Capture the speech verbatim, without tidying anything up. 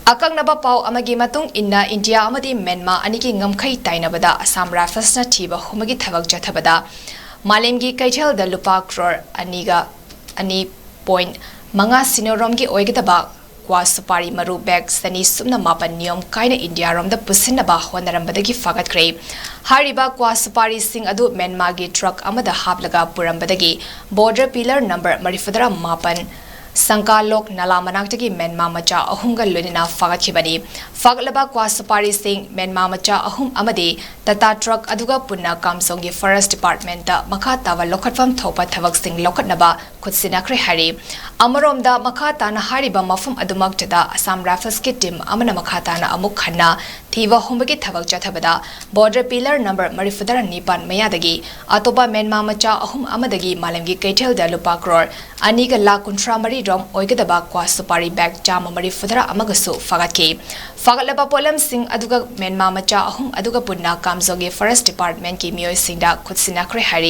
ꯑꯀꯛꯅꯕ ꯄꯥꯎ ꯑꯃꯒꯤ ꯃꯇꯨꯡ ꯏꯟꯅ, ꯏꯟꯗꯤꯌꯥ ꯑꯃꯗꯤ ꯃ꯭ꯌꯥꯟꯃꯥꯔ ꯑꯅꯤꯒꯤ ꯉꯝꯈꯩ ꯇꯥꯏꯅꯕꯗ ꯑꯁꯥꯝ ꯔꯥꯏꯐꯜꯁꯅ ꯊꯤꯕ ꯍꯨꯝꯕꯒꯤ ꯊꯕꯛ ꯆꯠꯊꯕꯗ ꯃꯥꯂꯦꯝꯒꯤ ꯀꯩꯊꯦꯜꯗ ꯂꯨꯄꯥ ꯀ꯭ꯔꯣꯔ ꯑꯅꯤꯒ ꯑꯅꯤ ꯄꯣꯏꯟ ꯃꯉꯥ ꯁꯤꯅꯣꯔꯣꯝꯒꯤ ꯑꯣꯏꯒꯗꯕ ꯀ꯭ꯋꯥ ꯁꯨꯄꯥꯔꯤ ꯃꯔꯨ ꯕꯦꯒ ꯆꯅꯤ ꯁꯨꯞꯅ ꯃꯥꯄꯟ ꯅꯤꯌꯣꯝ ꯀꯥꯏꯅ ꯏꯟꯗꯤꯌꯥꯔꯣꯝꯗ ꯄꯨꯁꯤꯟꯅꯕ ꯍꯣꯠꯅꯔꯝꯕꯗꯒꯤ ꯐꯥꯒꯠꯈ꯭ꯔꯦ꯫ ꯍꯥꯏꯔꯤꯕ ꯀ꯭ꯋꯥ ꯁꯨꯄꯥꯔꯤꯁꯤꯡ ꯑꯗꯨ ꯃ꯭ꯌꯥꯟꯃꯥꯔꯒꯤ ꯇ꯭ꯔꯛ ꯑꯃꯗ ꯍꯥꯞꯂꯒ ꯄꯨꯔꯝꯕꯗꯒꯤ border pillar number ꯃꯔꯤꯐꯨꯇꯔꯥ ꯃꯥꯄꯟ ꯁꯪꯀꯥꯂꯣꯛ ꯅꯥꯂꯥ ꯃꯅꯥꯛꯇꯒꯤ ꯃ꯭ꯌꯥꯟꯃꯥꯔ ꯃꯆꯥ ꯑꯍꯨꯝꯒ ꯂꯣꯏꯅꯅ ꯐꯥꯒꯠꯈꯤꯕꯅꯤ꯫ ꯐꯥꯒꯠꯂꯕ ꯀ꯭ꯋꯥ ꯁꯨꯄꯥꯔꯤꯁꯤꯡ ꯃ꯭ꯌꯥꯟꯃꯥꯔ ꯃꯆꯥ ꯑꯍꯨꯝ ꯑꯃꯗꯤ ꯇꯥꯇꯥ ꯇ꯭ꯔꯛ ꯑꯗꯨꯒ ꯄꯨꯟꯅ ꯀꯥꯝꯖꯣꯡꯒꯤ ꯐꯣꯔꯦꯁ꯭ꯠ ꯗꯤꯄꯥꯔꯠꯃꯦꯟꯠꯇ ꯃꯈꯥ ꯇꯥꯕ ꯂꯧꯈꯠꯐꯝ ꯊꯣꯛꯄ ꯊꯕꯛꯁꯤꯡ ꯂꯧꯈꯠꯅꯕ ꯈꯨꯠꯁꯤꯟꯅꯈ꯭ꯔꯦ ꯍꯥꯏꯔꯤ꯫ ꯑꯃꯔꯣꯝꯗ, ꯃꯈꯥ ꯇꯥꯅ ꯍꯥꯏꯔꯤꯕ ꯃꯐꯝ ꯑꯗꯨꯃꯛꯇꯗ ꯑꯁꯥꯝ ꯔꯥꯏꯐꯜꯁꯀꯤ ꯇꯤꯝ ꯑꯃꯅ ꯃꯈꯥ ꯇꯥꯅ ꯑꯃꯨꯛ ꯍꯟꯅ ꯊꯤꯕ ꯍꯨꯝꯕꯒꯤ ꯊꯕꯛ ꯆꯠꯊꯕꯗ border pillar number ꯃꯔꯤꯐꯨꯇꯔꯥ ꯅꯤꯄꯥꯟ ꯃꯌꯥꯗꯒꯤ ꯑꯇꯣꯞꯄ ꯃ꯭ꯌꯥꯟꯃꯥꯔ ꯃꯆꯥ ꯑꯍꯨꯝ ꯑꯃꯗꯒꯤ ꯃꯥꯂꯦꯝꯒꯤ ꯀꯩꯊꯦꯜꯗ ꯂꯨꯄꯥ ꯀ꯭ꯔꯣꯔ ꯑꯅꯤꯒ ꯂꯥꯈ ꯀꯨꯟꯊ꯭ꯔꯥ ꯃꯔꯤ ꯔꯣꯝ ꯑꯣꯏꯒꯗꯕ ꯀ꯭ꯋꯥ ꯁꯨꯄꯥꯔꯤ ꯕꯦꯒ ꯆꯥꯝꯃ ꯃꯔꯤꯐꯨꯇꯔꯥ ꯑꯃꯒꯁꯨ ꯐꯥꯒꯠꯈꯤ꯫ ꯐꯥꯒꯠꯂꯕ ꯄꯣꯠꯂꯝꯁꯤꯡ ꯑꯗꯨꯒ ꯃ꯭ꯌꯥꯟꯃꯥꯔ ꯃꯆꯥ ꯑꯍꯨꯝ ꯑꯗꯨꯒ ꯄꯨꯟꯅ ꯀꯥꯝꯖꯣꯡꯒꯤ ꯐꯣꯔꯦꯁ꯭ꯠ ꯗꯤꯄꯥꯔꯠꯃꯦꯟꯠꯀꯤ ꯃꯤꯑꯣꯏꯁꯤꯡꯗ ꯈꯨꯠꯁꯤꯟꯅꯈ꯭ꯔꯦ ꯍꯥꯏꯔꯤ꯫